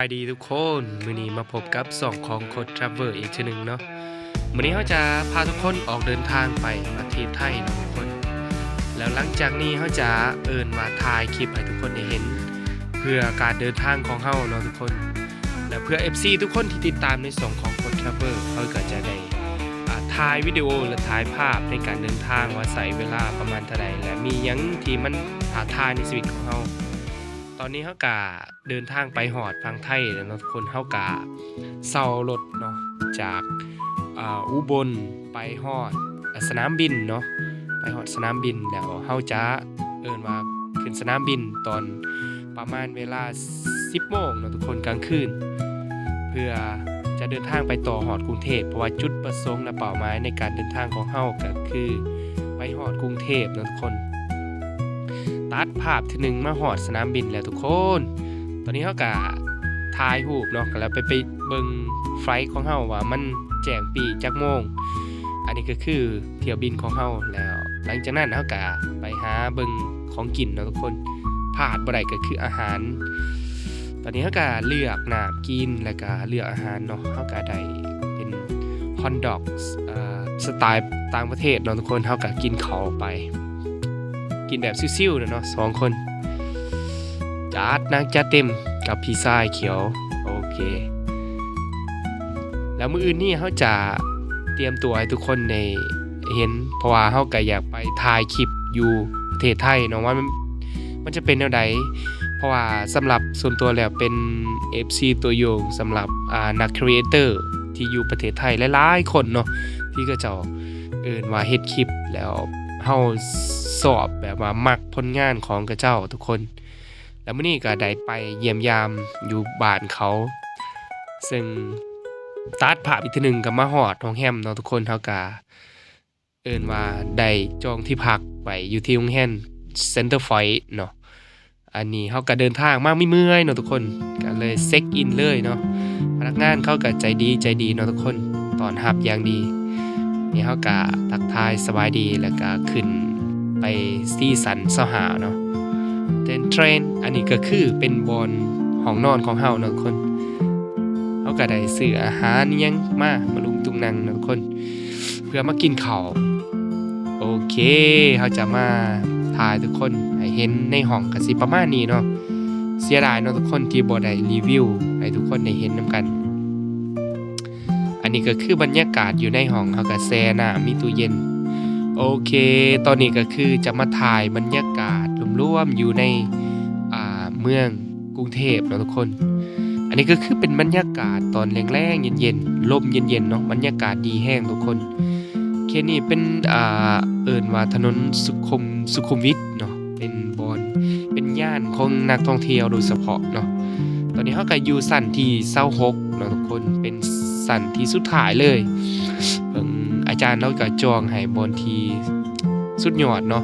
ສະບາຍດີທຸກຄົນ, ມື້ນີ້ມາພົບກັບຊ່ອງຂອງໂຄດທຣາເວີລອີກເທື່ອໜຶ່ງເນາະ. ມື້ນີ້ເຮົາຈະພາທຸກຄົນອອກເດີນທາງໄປປະເທດໄທເນາະທຸກຄົນ, ແລ້ວຫຼັງຈາກນີ້ເຮົາຈະເອີ້ນວ່າຖ່າຍຄລິບໃຫ້ທຸກຄົນໄດ້ເຫັນ ເພື່ອການເດີນທາງຂອງເຮົາເນາະທຸກຄົນ. ແລະເພື່ອເອັຟຊີທຸກຄົນທີ່ຕິດຕາມໃນຊ່ອງຂອງໂຄດທຣາເວີລ ເຮົາກໍຈະໄດ້ ອ່າ ຖ່າຍວິດີໂອ ແລະ ຖ່າຍພາບໃນການເດີນທາງວ່າໃຊ້ເວລາປະມານເທົ່າໃດ ແລະ ມີຫຍັງທີ່ມັນທ້າທາຍໃນຊີວິດຂອງເຮົາ. ຕອນນີ້ເຮົາກະເດີນທາງໄປຮອດຝັ່ງໄທແລ້ວເນາະທຸກຄົນ. ເຮົາກະເຊົ່າລົດເນາະ ຈາກ ອ່າ ອຸບົນໄປຮອດສະໜາມບິນເນາະ, ໄປຮອດສະໜາມບິນແລ້ວເຮົາຈະ ເອີ້ນວ່າຂຶ້ນສະໜາມບິນຕອນປະມານເວລາສິບໂມງເນາະທຸກຄົນ ກາງຄືນ ເພື່ອຈະເດີນທາງໄປຕໍ່ຮອດກຸງເທບ ເພາະວ່າຈຸດປະສົງ ແລະ ເປົ້າໝາຍໃນການເດີນທາງຂອງເຮົາກໍຄືໄປຮອດກຸງເທບເນາະທຸກຄົນ. ຕັດພາບທີໜຶ່ງມາຮອດສະໜາມບິນແລ້ວທຸກຄົນ. ຕອນນີ້ເຮົາກະຖ່າຍຮູບເນາະ ແລ້ວໄປ ໄປເບິ່ງໄຟລ໌ຂອງເຮົາວ່າມັນແຈ້ງປີກຈັກໂມງ. ອັນນີ້ກໍຄືຖ້ຽວບິນຂອງເຮົາ. ແລ້ວຫຼັງຈາກນັ້ນເຮົາກະໄປຫາເບິ່ງຂອງກິນເນາະທຸກຄົນ, ພາດບໍ່ໄດ້ກໍຄືອາຫານ. ຕອນນີ້ເຮົາກະເລືອກນ້ຳກິນ ແລ້ວກະເລືອກອາຫານເນາະ. ເຮົາກະໄດ້ເປັນຮອດດັອກ ເອີ ສະໄຕລ໌ຕ່າງປະເທດເນາະທຸກຄົນ. ເຮົາກະກິນເຂົ້າໄປ ກິນແບບຊິວໆເນາະ ສອງຄົນ ຈັດໜັກຈັດເຕັມກັບພີຊາຂຽວ. ໂອເຄ ແລ້ວມື້ອື່ນນີ້ເຮົາຈະຕຽມຕົວໃຫ້ທຸກຄົນໄດ້ເຫັນ ເພາະວ່າເຮົາກະຢາກໄປຖ່າຍຄລິບຢູ່ປະເທດໄທເນາະ ວ່າມັນ ມັນຈະເປັນແນວໃດ. ເພາະວ່າສຳລັບສ່ວນຕົວແລ້ວເປັນເອັຟຊີຕັວຢ່ງສຳລັບ ອ່າ ນັກຄຣີເອເຕີທີ່ຢູ່ປະເທດໄທຫຼາຍໆຄົນເນາະ ທີ່ເຂົາເຈົ້າເອີ້ນວ່າເຮັດຄລິບ ແລ້ວເຮົາຊອບແບບວ່າມັກຜົນງານຂອງເຂົາເຈົ້າທຸກຄົນ. ແລ້ວມື້ນີ້ກໍໄດ້ໄປຢ້ຽມຢາມຢູ່ບ້ານເຂົາ ເຊິ່ງຕັດພາບອີກເທື່ອໜຶ່ງກໍມາຮອດໂຮງແຮມເນາະທຸກຄົນ. ເຮົາກໍ ເອີ້ນວ່າໄດ້ຈອງທີ່ພັກໄວ້ຢູ່ທີ່ໂຮງແຮມ Centre Point ເນາະ. ອັນນີ້ເຮົາກໍເດີນທາງມາເມື່ອຍໆເນາະທຸກຄົນ ກໍເລີຍເຊັກອິນເລີຍເນາະ. ພະນັກງານເຂົາກໍໃຈດີ ໃຈດີເນາະທຸກຄົນ ຕ້ອນຮັບຢ່າງດີ. ນີ້ເຮົາກໍທັກທາຍສະບາຍດີ ແລ້ວກໍຂຶ້ນໄປຊີສັນຊາວຫ້າເນາະ ເທຣນ ເທຣນ. ອັນນີ້ກໍຄືເປັນບ່ອນຫ້ອງນອນຂອງເຮົາເນາະທຸກຄົນ. ເຮົາກໍໄດ້ຊື້ອາຫານອີ່ຫຍັງມາ ມາລຸມຕຸງນັ່ງເນາະທຸກຄົນ ເພື່ອມາກິນເຂົ້າ. ໂອເຄ ເຮົາຈະມາຖ່າຍທຸກຄົນໃຫ້ເຫັນໃນຫ້ອງກໍຊິປະມານນີ້ເນາະ. ເສຍດາຍເນາະທຸກຄົນທີ່ບໍ່ໄດ້ຣີວິວໃຫ້ທຸກຄົນໄດ້ເຫັນນຳກັນ. ອັນນີ້ກໍຄືບັນຍາກາດຢູ່ໃນຫ້ອງ ເຮົາກໍແຊ່ນ້ຳ ມີຕູ້ເຢັນ. ໂອເຄ ຕອນນີ້ກໍຄືຈະມາຖ່າຍບັນຍາກາດລວມໆຢູ່ໃນ ອ່າ ເມືອງ ກຸງເທບເນາະທຸກຄົນ. ອັນນີ້ກໍຄືເປັນບັນຍາກາດຕອນແລງໆ ເຢັນໆ ລົມເຢັນໆເນາະ ບັນຍາກາດດີແຮງທຸກຄົນ. ເຂດນີ້ເປັນ ອ່າ ເອີ້ນວ່າຖະໜົນສຸຂຸມ ສຸຂຸມວິດເນາະ ເປັນບ່ອນ ເປັນຍ່ານຂອງນັກທ່ອງທ່ຽວໂດຍສະເພາະເນາະ. ຕອນນີ້ເຮົາກໍຢູ່ຊັ້ນທີຊາວຫົກເນາະທຸກຄົນ ເປັນຊັ້ນທີສຸດທ້າຍເລີຍ. ເພິ່ນ ອາຈານລາວກໍຈອງໃຫ້ບ່ອນທີ່ ສຸດຍອດເນາະ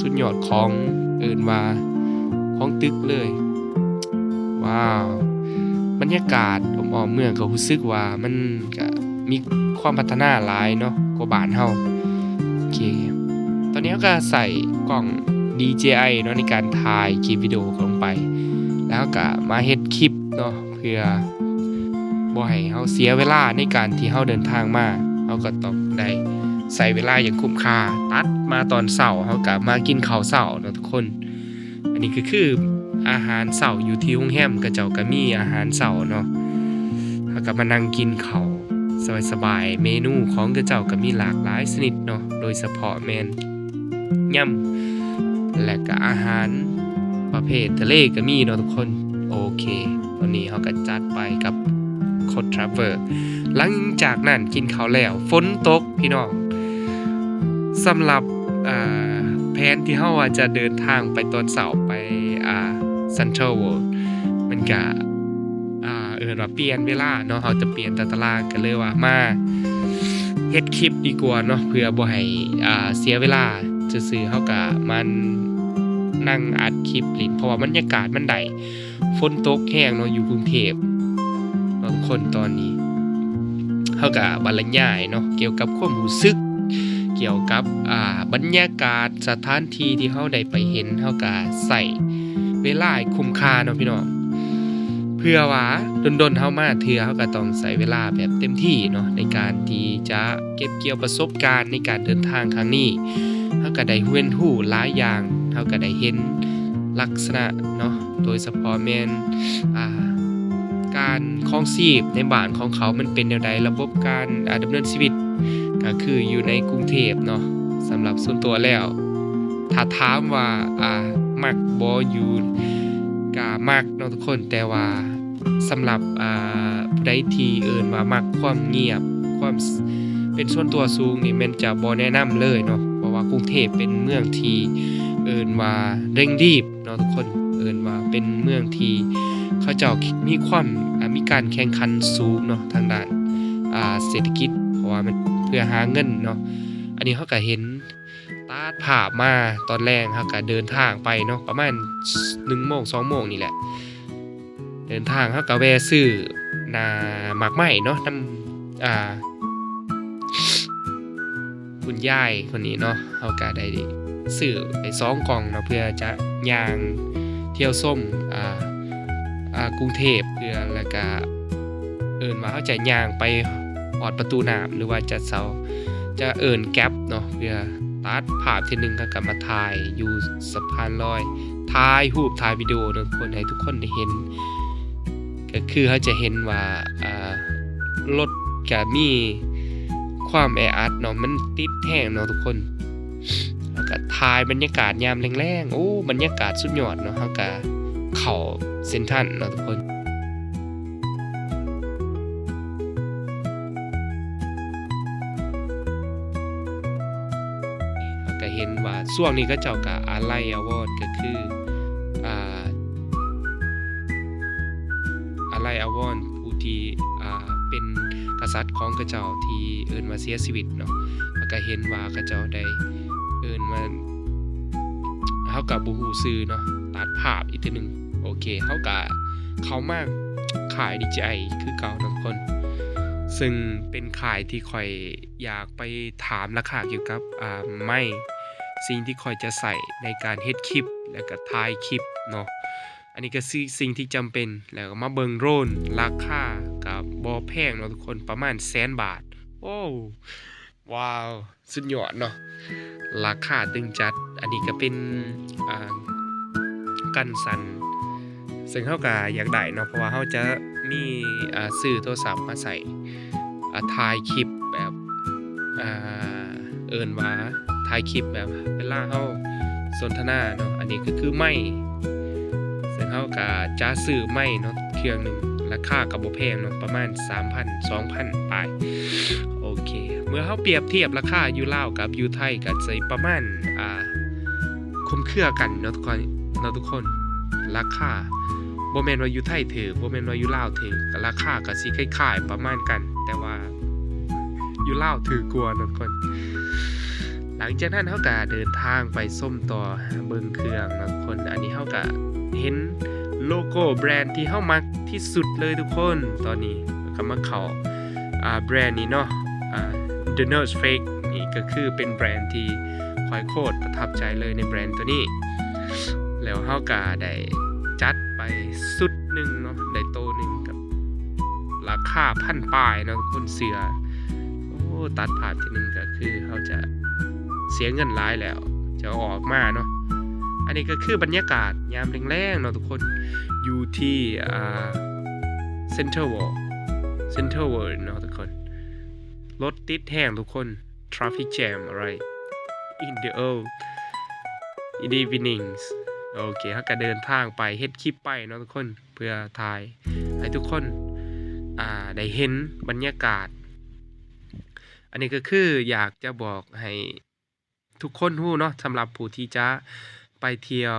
ສຸດຍອດຂອງ ເອີ້ນວ່າຂອງຕຶກເລີຍ. ວ້າວ ບັນຍາກາດອ້ອມໆເມືອງກໍຮູ້ສຶກວ່າມັນກະມີຄວາມພັດທະນາຫຼາຍເນາະກວ່າບ້ານເຮົາ. ໂອເຄ ຕອນນີ້ເຮົາກະໃຊ້ກ້ອງ ດີເຈໄອ ເນາະ ໃນການຖ່າຍຄລິບວິດີໂອລົງໄປ ແລ້ວເຮົາກະມາເຮັດຄລິບເນາະ ເພື່ອບໍ່ໃຫ້ເຮົາເສຍເວລາໃນການທີ່ເຮົາເດີນທາງມາ ເຮົາກໍຕ້ອງໄດ້ໃຊ້ເວລາຢ່າງຄຸ້ມຄ່າ. ຕັດມາຕອນເຊົ້າ ເຮົາກໍມາກິນເຂົ້າເຊົ້າເນາະທຸກຄົນ. ອັນນີ້ກໍຄືອາຫານເຊົ້າຢູ່ທີ່ໂຮງແຮມ ເຂົາເຈົ້າກໍມີອາຫານເຊົ້າເນາະ. ເຮົາກໍມານັ່ງກິນເຂົ້າສະບາຍໆ ເມນູຂອງເຂົາເຈົ້າກໍມີຫຼາກຫຼາຍຊະນິດເນາະ ໂດຍສະເພາະແມ່ນ ຍຳ ແລະກະອາຫານປະເພດທະເລກະມີເນາະທຸກຄົນ. ໂອເຄ ຕອນນີ້ເຮົາກະຈັດໄປກັບ Coast Travel. ຫຼັງຈາກນັ້ນກິນເຂົ້າແລ້ວ ຝົນຕົກພີ່ນ້ອງ. ສຳລັບ ອ່າ ແຜນທີ່ເຮົາວ່າຈະເດີນທາງໄປຕອນເຊົ້າໄປ ອ່າ Central World ມັນກະ ອ່າ ເອີ້ນວ່າປ່ຽນເວລາເນາະ, ເຮົາຈະປ່ຽນຕາຕະລາງ ກໍເລີຍວ່າມາເຮັດຄລິບດີກວ່າເນາະ ເພື່ອບໍ່ໃຫ້ ອ່າ ເສຍເວລາ. ຊື່ໆ ເຮົາກະມານັ່ງອັດຄລິບຫຼິ້ນ ເພາະວ່າບັນຍາກາດມັນໄດ້ ຝົນຕົກແຮງເນາະ ຢູ່ກຸງເທບເນາະທຸກຄົນ. ຕອນນີ້ເຮົາກະບັນລະຍາຍເນາະ ກ່ຽວກັບຄວາມຮູ້ສຶກ ກ່ຽວກັບ ອ່າ ບັນຍາກາດ ສະຖານທີ່ທີ່ເຮົາໄດ້ໄປເຫັນ ເຮົາກະໃຊ້ເວລາໃຫ້ຄຸ້ມຄ່າເນາະພີ່ນ້ອງ. ເພື່ອວ່າດົນໆເຮົາມາເທື່ອ ເຮົາກໍຕ້ອງໃຊ້ເວລາແບບເຕັມທີ່ເນາະ ໃນການທີ່ຈະເກັບກ່ຽວປະສົບການໃນການເດີນທາງຄັ້ງນີ້. ເຮົາກໍໄດ້ຮຽນຮູ້ຫຼາຍຢ່າງ, ເຮົາກໍໄດ້ເຫັນລັກສະນະເນາະ ໂດຍສະເພາະແມ່ນ ອ່າ ການຄອງຊີບໃນບ້ານຂອງເຂົາມັນເປັນແນວໃດ, ລະບົບການ ອ່າ ດຳເນີນຊີວິດ ກໍຄືຢູ່ໃນກຸງເທບເນາະ. ສຳລັບສ່ວນຕົວແລ້ວ ຖ້າຖາມວ່າ ອ່າ ມັກບໍ່ຢູ່ ກະມັກເນາະທຸກຄົນ, ແຕ່ວ່າສຳລັບ ອ່າ ຜູ້ໃດທີ່ເອີ້ນວ່າມັກຄວາມງຽບ ຄວາມ ສ- ເປັນສ່ວນຕົວສູງນີ້ ແມ່ນຈະບໍ່ແນະນຳເລີຍເນາະ, ເພາະວ່າກຸງເທບເປັນເມືອງທີ່ເອີ້ນວ່າເລັ່ງລີບເນາະທຸກຄົນ, ເອີ້ນວ່າເປັນເມືອງທີ່ເຂົາເຈົ້າມີຄວາມ ອ່າ ມີການແຂ່ງຂັນສູງເນາະ ທາງດ້ານ ອ່າ ເສດຖະກິດ, ເພາະວ່າມັນເພື່ອຫາເງິນເນາະ. ອັນນີ້ເຮົາກໍເຫັນ ຕັດພາບມາຕອນແລງ ເຮົາກະເດີນທາງໄປເນາະ ປະມານ ໜຶ່ງໂມງ ສອງໂມງນີ້ແຫຼະ. ເດີນທາງເຮົາກະແວ່ຊື້ໜ້າໝາກໄມ້ເນາະ ນຳ ອ່າ ຄຸນຍາຍຄົນນີ້ເນາະ. ເຮົາກະໄດ້ຊື້ໄປສອງກ່ອງເນາະ ເພື່ອຈະຍ່າງທ່ຽວຊົມ ອ່າ ອ່າ ກຸງເທບ ເພື່ອ ແລ້ວກະເອີ້ນວ່າເຮົາຈະຍ່າງໄປຮອດປະຕູນ້ຳ ຫຼືວ່າຈະເຊົ່າ ຈະເອີ້ນແກັບເນາະ ເພື່ອຕັດພາບເທື່ອໜຶ່ງ ແລ້ວກະມາຖ່າຍຢູ່ສະພານລອຍ ຖ່າຍຮູບ ຖ່າຍວິດີໂອເນາະທຸກຄົນ ໃຫ້ທຸກຄົນໄດ້ເຫັນ. ກໍຄືເຮົາຈະເຫັນວ່າ ອ່າ ລົດກະມີຄວາມແອອັດເນາະ ມັນຕິດແຮງເນາະທຸກຄົນ. ແລ້ວກະຖ່າຍບັນຍາກາດຍາມແລງໆ ໂອ້ ບັນຍາກາດສຸດຍອດເນາະ. ເຮົາກະເຂົ້າເຊັນທຣັນເນາະທຸກຄົນ ເຮົາກະເຫັນວ່າຊ່ວງນີ້ເຂົາເຈົ້າກະອາໄລອາວອນ ກໍຄື ອ່າ ອາໄລອາວອນຜູ້ທີ່ ອ່າ ເປັນກະສັດຂອງເຂົາເຈົ້າທີ່ເອີ້ນວ່າເສຍຊີວິດເນາະ. ເຮົາກະເຫັນວ່າເຂົາເຈົ້າໄດ້ເອີ້ນວ່າ ເຮົາກະບໍ່ຮູ້ຊື່ເນາະ ຕັດພາບອີກເທື່ອໜຶ່ງ. ໂອເຄ ເຮົາກະເຂົ້າມາຄ້າຍດີເຈໄອຄືເກົ່າເນາະທຸກຄົນ ເຊິ່ງເປັນຄ້າຍທີ່ຂ້ອຍຢາກໄປຖາມລາຄາກ່ຽວກັບ ອ່າ ໄມ ສິ່ງທີ່ຂ້ອຍຈະໃຊ້ໃນການເຮັດຄລິບ ແລ້ວກະຖ່າຍຄລິບເນາະ. ອັນນີ້ກໍຄືສິ່ງທີ່ຈຳເປັນ ແລ້ວກໍມາເບິ່ງໂດຣນ ລາຄາກໍບໍ່ແພງເນາະທຸກຄົນ ປະມານແສນບາດ. ໂອ້ ວ້າວ ສຸດຍອດເນາະ ລາຄາຕຶງຈັດ. ອັນນີ້ກໍເປັນ ອ່າ ກັນສັ່ນ ເຊິ່ງເຮົາກໍຢາກໄດ້ເນາະ ເພາະວ່າເຮົາຈະມີ ອ່າ ຊື້ໂທລະສັບມາໃຊ້ ອ່າ ຖ່າຍຄລິບແບບ ອ່າ ເອີ້ນວ່າຖ່າຍຄລິບແບບເວລາເຮົາສົນທະນາເນາະ. ອັນນີ້ກໍຄືໄມ ເຊິ່ງເຮົາກໍຈະຊື້ໄມເນາະ ເຄື່ອງໜຶ່ງ ລາຄາກໍບໍ່ແພງເນາະ ປະມານສາມພັນ ສອງພັນປາຍ. ໂອເຄ ເມື່ອເຮົາປຽບທຽບລາຄາຢູ່ລາວກັບຢູ່ໄທ ກໍຊິປະມານ ອ່າ ຄຸມເຄືອກັນເນາະທຸກຄົນ ເນາະທຸກຄົນ. ລາຄາ ບໍ່ແມ່ນວ່າຢູ່ໄທຖືກ ບໍ່ແມ່ນວ່າຢູ່ລາວຖືກ ລາຄາກໍຊິຄ້າຍໆປະມານກັນ ແຕ່ວ່າຢູ່ລາວຖືກກວ່າເນາະທຸກຄົນ. ຫຼັງຈາກນັ້ນເຮົາກໍເດີນທາງໄປຊົມຕໍ່ ເບິ່ງເຄື່ອງເນາະທຸກຄົນ. ອັນນີ້ເຮົາກໍເຫັນໂລໂກ້ແບຣນທີ່ເຮົາມັກທີ່ສຸດເລີຍທຸກຄົນ. ຕອນນີ້ເຮົາກໍມາເຂົ້າ ອ່າ ແບຣນນີ້ເນາະ ອ່າ The North Face ນີ້ກໍຄືເປັນແບຣນທີ່ຂ້ອຍໂຄດປະທັບໃຈເລີຍໃນແບຣນໂຕນີ້. ແລ້ວເຮົາກໍໄດ້ຈັດໄປຊຸດໜຶ່ງເນາະ ໄດ້ໂຕໜຶ່ງກັບລາຄາພັນປາຍເນາະທຸກຄົນ. ເສື້ອ ໂອ້ ຕັດພາບທີໜຶ່ງກໍຄືເຮົາຈະເສຍເງິນຫຼາຍແລ້ວ ຈະເອົາອອກມາເນາະ. ອັນນີ້ກໍຄືບັນຍາກາດຍາມແລງໆເນາະທຸກຄົນ ຢູ່ທີ່ ອ່າ Central World Central World ເນາະທຸກຄົນ. ລົດຕິດແຮງທຸກຄົນ Traffic jam right in the old in the evenings. ໂອເຄ ເຮົາກໍເດີນທາງໄປ ເຮັດຄລິບໄປເນາະທຸກຄົນ ເພື່ອຖ່າຍໃຫ້ທຸກຄົນ ອ່າ ໄດ້ເຫັນບັນຍາກາດ. ອັນນີ້ກໍຄືຢາກຈະບອກໃຫ້ ທຸກຄົນຮູ້ເນາະ ສຳລັບຜູ້ທີ່ຈະໄປທ່ຽວ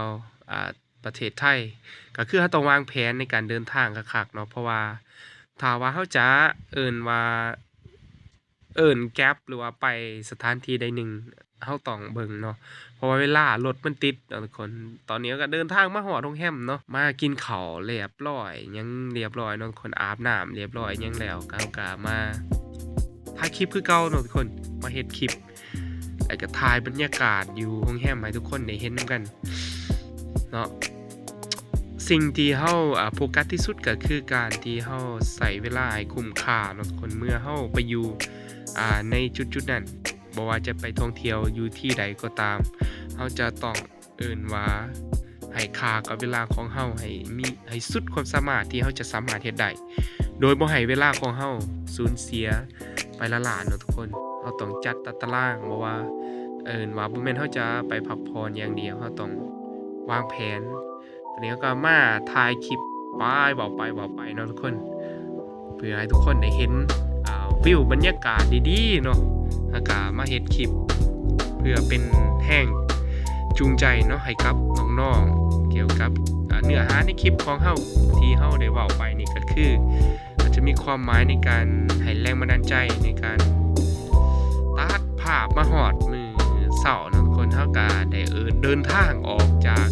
ອ່າ ປະເທດໄທ ກໍຄືເຮົາຕ້ອງວາງແຜນໃນການເດີນທາງຄັກໆເນາະ. ເພາະວ່າຖ້າວ່າເຮົາຈະເອີ້ນວ່າ ເອີ້ນແກັບ ຫຼືວ່າໄປສະຖານທີ່ໃດໜຶ່ງ ເຮົາຕ້ອງເບິ່ງເນາະ ເພາະວ່າເວລາລົດມັນຕິດເນາະທຸກຄົນ. ຕອນນີ້ເຮົາກໍເດີນທາງມາຮອດໂຮງແຮມເນາະ ມາກິນເຂົ້າລຽບຮ້ອຍ ຫຍັງລຽບຮ້ອຍເນາະທຸກຄົນ ອາບນ້ຳລຽບຮ້ອຍຫຍັງແລ້ວ ເຮົາກໍມາຖ່າຍຄລິບຄືເກົ່າເນາະທຸກຄົນ ມາເຮັດຄລິບ ແລ້ວກໍຖ່າຍບັນຍາກາດຢູ່ໂຮງແຮມໃຫ້ທຸກຄົນໄດ້ເຫັນນຳກັນເນາະ. ສິ່ງທີ່ເຮົາ ອາ ໂຟກັສທີ່ສຸດກໍຄືການທີ່ເຮົາໃຊ້ເວລາໃຫ້ຄຸ້ມຄ່າເນາະທຸກຄົນ. ເມື່ອເຮົາໄປຢູ່ ອາ ໃນຈຸດໆນັ້ນ ບໍ່ວ່າຈະໄປທ່ອງທ່ຽວຢູ່ທີ່ໃດກໍຕາມ, ເຮົາຈະຕ້ອງ ເອີ້ນວ່າໃຫ້ຄ່າກັບເວລາຂອງເຮົາໃຫ້ມີ ໃຫ້ສຸດຄວາມສາມາດທີ່ເຮົາຈະສາມາດເຮັດໄດ້ ໂດຍບໍ່ໃຫ້ເວລາຂອງເຮົາສູນເສຍໄປລ້າໆເນາະທຸກຄົນ. ເຮົາຕ້ອງຈັດຕາຕະລາງ ບໍ່ວ່າ ເອີ້ນວ່າບໍ່ແມ່ນເຮົາຈະໄປພັກຜ່ອນຢ່າງດຽວ, ເຮົາຕ້ອງວາງແຜນ. ຕອນນີ້ເຮົາກໍມາຖ່າຍຄລິບໄປ ເວົ້າໄປ ເວົ້າໄປເນາະທຸກຄົນ ເພື່ອໃຫ້ທຸກຄົນໄດ້ເຫັນ ອ່າ ວິວບັນຍາກາດດີໆເນາະ. ແລ້ວກໍມາເຮັດຄລິບເພື່ອເປັນແຮງຈູງໃຈເນາະ ໃຫ້ກັບນ້ອງໆ ກ່ຽວກັບ ອ່າ ເນື້ອຫາໃນຄລິບຂອງເຮົາ ທີ່ເຮົາໄດ້ເວົ້າໄປນີ້ກໍຄື ອາດຈະມີຄວາມໝາຍໃນການໃຫ້ແຮງບັນດານໃຈໃນການຕັດພາບມາຮອດມື້ເຊົ້າເນາະທຸກຄົນ. ເຮົາກໍໄດ້ ເອີ ເດີນທາງອອກຈາກ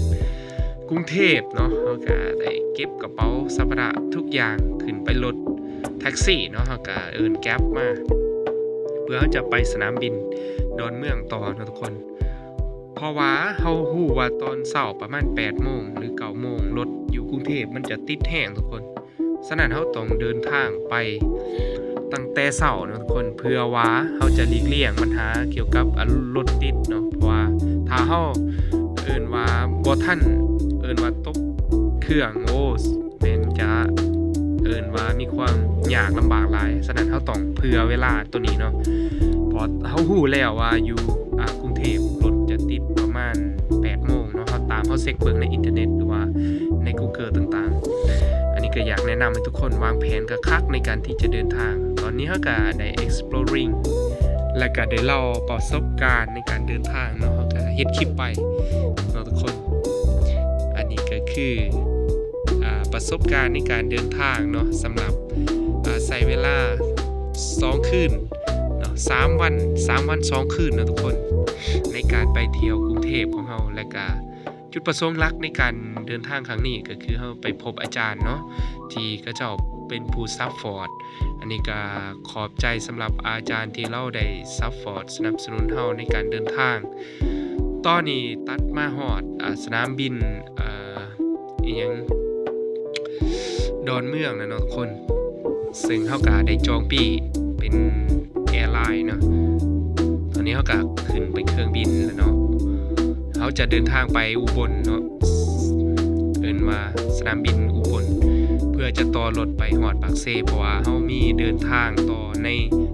ກຸງເທບເນາະ, ເຮົາກະໄດ້ເກັບກະເປົາສຳພາລະທຸກຢ່າງຂຶ້ນໄປລົດແທັກຊີເນາະ, ເຮົາກະເອີ້ນແກັບມາ ເພື່ອເຮົາຈະໄປສະໜາມບິນດອນເມືອງຕໍ່ເນາະທຸກຄົນ. ເພາະວ່າເຮົາຮູ້ວ່າຕອນເຊົ້າປະມານແປດໂມງ ຫຼື ເກົ້າໂມງ ລົດຢູ່ກຸງເທບມັນຈະຕິດແຮງທຸກຄົນ. ສະນັ້ນເຮົາຕ້ອງເດີນທາງໄປຕັ້ງແຕ່ເຊົ້າເນາະທຸກຄົນ ເພື່ອວ່າເຮົາຈະຫຼີກລ່ຽງບັນຫາກ່ຽວກັບ ອາ ລົດຕິດເນາະ. ເພາະວ່າຖ້າເຮົາ ເອີ້ນວ່າບໍ່ທັນ ເອີ້ນວ່າຕົກເຄື່ອງ ໂອ້ ແມ່ນຈະ ເອີ້ນວ່າມີຄວາມຍາກລຳບາກຫຼາຍ. ສະນັ້ນເຮົາຕ້ອງເຜື່ອເວລາໂຕນີ້ເນາະ ເພາະເຮົາຮູ້ແລ້ວວ່າຢູ່ ອາ ກຸງເທບລົດຈະຕິດປະມານແປດໂມງເນາະ. ເຮົາຕາມ ເຮົາເຊັກເບິ່ງໃນອິນເຕີເນັດ ຫຼືວ່າໃນກູເກີຕ່າງໆ. ອັນນີ້ກໍຢາກແນະນຳໃຫ້ທຸກຄົນວາງແຜນຄັກໆໃນການທີ່ຈະເດີນທາງ. ຕອນນີ້ເຮົາກໍໄດ້ exploring ແລ້ວກໍໄດ້ເລົ່າປະສົບການໃນການເດີນທາງເນາະ, ເຮົາກໍເຮັດຄລິບໄປເນາະທຸກຄົນ. ອັນນີ້ກໍຄື ອາ ປະສົບການໃນການເດີນທາງເນາະ ສຳລັບ ອາ ໃຊ້ເວລາສອງຄືນເນາະ ສາມວັນ ສາມວັນສອງຄືນເນາະທຸກຄົນ ໃນການໄປທ່ຽວກຸງເທບຂອງເຮົາ. ແລະກະຈຸດປະສົງຫຼັກໃນການເດີນທາງຄັ້ງນີ້ ກໍຄືເຮົາໄປພົບອາຈານເນາະ ທີ່ເຂົາເຈົ້າເປັນຜູ້ຊັບພອດ. ອັນນີ້ກະຂອບໃຈສຳລັບອາຈານທີ່ລາວໄດ້ຊັບພອດສະໜັບສະໜູນເຮົາໃນການເດີນທາງ. ຕອນນີ້ຕັດມາຮອດ ອາ ສະໜາມບິນ ອາ ອີ່ຫຍັງ ດອນເມືອງແລ້ວເນາະທຸກຄົນ, ເຊິ່ງເຮົາກະໄດ້ຈອງປີ້ເປັນແອລາຍເນາະ. ຕອນນີ້ເຮົາກະຂຶ້ນໄປເຄື່ອງບິນແລ້ວເນາະ, ເຮົາຈະເດີນທາງໄປອຸບົນເນາະ ເອີ້ນວ່າສະໜາມບິນອຸບົນ ເພື່ອຈະຕໍ່ລົດໄປຮອດປາກເຊ ເພາະວ່າເຮົາມີເດີນທາງຕໍ່ໃນ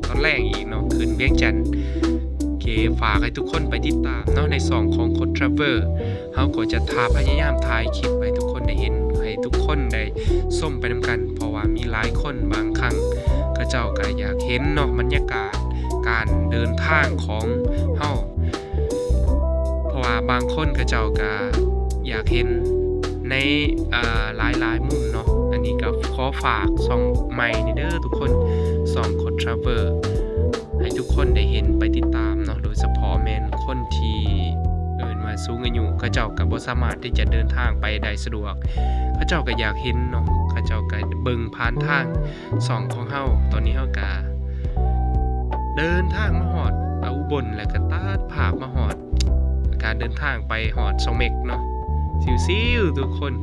ຕອນແລງອີກເນາະ ຂຶ້ນວຽງຈັນ. ໂອເຄ ຝາກໃຫ້ທຸກຄົນໄປຕິດຕາມເນາະ ໃນຊ່ອງຂອງຄົດທຣາເວີ ເຮົາກໍຈະຖ້າພະຍາຍາມຖ່າຍຄລິບໃຫ້ທຸກຄົນໄດ້ເຫັນ ໃຫ້ທຸກຄົນໄດ້ຊົມໄປນຳກັນ ເພາະວ່າມີຫຼາຍຄົນບາງຄັ້ງເຂົາເຈົ້າກໍຢາກເຫັນເນາະ ບັນຍາກາດການເດີນທາງຂອງເຮົາ ເພາະວ່າບາງຄົນເຂົາເຈົ້າກໍຢາກເຫັນໃນ ອາ ຫຼາຍໆມຸມເນາະ. ອັນນີ້ກໍຂໍຝາກຊ່ອງໃໝ່ນີ້ເດີທຸກຄົນ ຊ່ອງຄົດທຣາເວີ ໃຫ້ທຸກຄົນໄດ້ເຫັນໄປຕິດຕາມເນາະ, ໂດຍສະເພາະແມ່ນຄົນທີ່ເອີ້ນວ່າສູງອາຍຸ ເຂົາເຈົ້າກໍບໍ່ສາມາດທີ່ຈະເດີນທາງໄປໄດ້ສະດວກ, ເຂົາເຈົ້າກໍຢາກເຫັນເນາະ, ເຂົາເຈົ້າກໍເບິ່ງຜ່ານທາງຊ່ອງຂອງເຮົາ. ຕອນນີ້ເຮົາກໍເດີນທາງມາຮອດ ອາ ອຸບົນ ແລ້ວກໍຕັດພາບມາຮອດການເດີນທາງໄປຮອດຊ່ອງເມັກເນາະ, ຊິວໆທຸກຄົນ.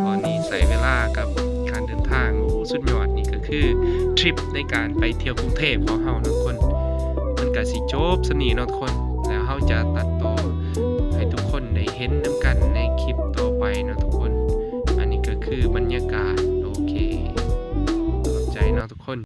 ຕອນນີ້ໃຊ້ເວລາກັບການເດີນທາງ ໂອ້ ສຸດຍອດ. ນີ້ກໍຄືທຣິບໃນການໄປທ່ຽວກຸງເທບຂອງເຮົາເນາະທຸກຄົນ, ມັນກະຊິຈົບສ່ຳນີ້ເນາະທຸກຄົນ, ແລ້ວເຮົາຈະຕັດຕໍ່ໃຫ້ທຸກຄົນໄດ້ເຫັນນຳກັນໃນຄລິບຕໍ່ໄປເນາະທຸກຄົນ. ອັນນີ້ກໍຄືບັນຍາກາດ. ໂອເຄ ຂອບໃຈເນາະທຸກຄົນ